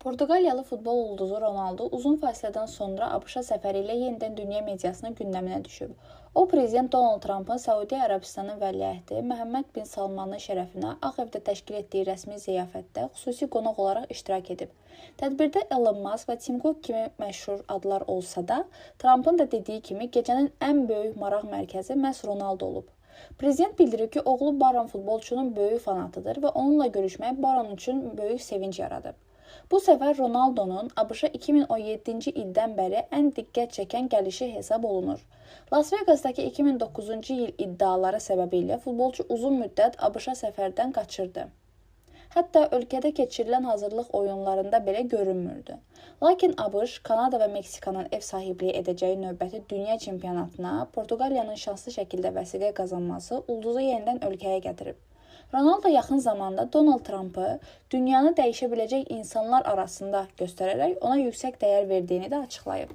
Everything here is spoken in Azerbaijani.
Portuqaliyalı futbol ulduzu Ronaldo uzun fasilədən sonra ABŞ-a səfəri ilə yenidən dünya mediasının gündəminə düşüb. O, prezident Donald Trampın Səudiyyə Ərəbistanı vəliəhdi Məhəmməd bin Salmanın şərəfinə Ağ Evdə təşkil etdiyi rəsmi ziyafətdə xüsusi qonaq olaraq iştirak edib. Tədbirdə Elon Musk və Tim Cook kimi məşhur adlar olsa da, Trampın da dediyi kimi gecənin ən böyük maraq mərkəzi məhz Ronaldo olub. Prezident bildirib ki, oğlu Baron futbolçunun böyük fanatıdır və onunla görüşmək Baron üçün böyük sevinc yaradıb. Bu səfər Ronaldonun ABŞ-a 2017-ci ildən bəri ən diqqət çəkən gəlişi hesab olunur. Las Vegasdakı 2009-cu il iddiaları səbəbilə futbolçu uzun müddət ABŞ-a səfərdən qaçırdı. Hətta ölkədə keçirilən hazırlıq oyunlarında belə görünmürdü. Lakin ABŞ, Kanada və Meksikanın ev sahibliyi edəcəyi növbəti dünya çempionatına Portuqaliyanın şanslı şəkildə vəsiqə qazanması ulduzu yenidən ölkəyə gətirib. Ronaldo yaxın zamanda Donald Trampı dünyanı dəyişə biləcək insanlar arasında göstərərək ona yüksək dəyər verdiyini də açıqlayıb.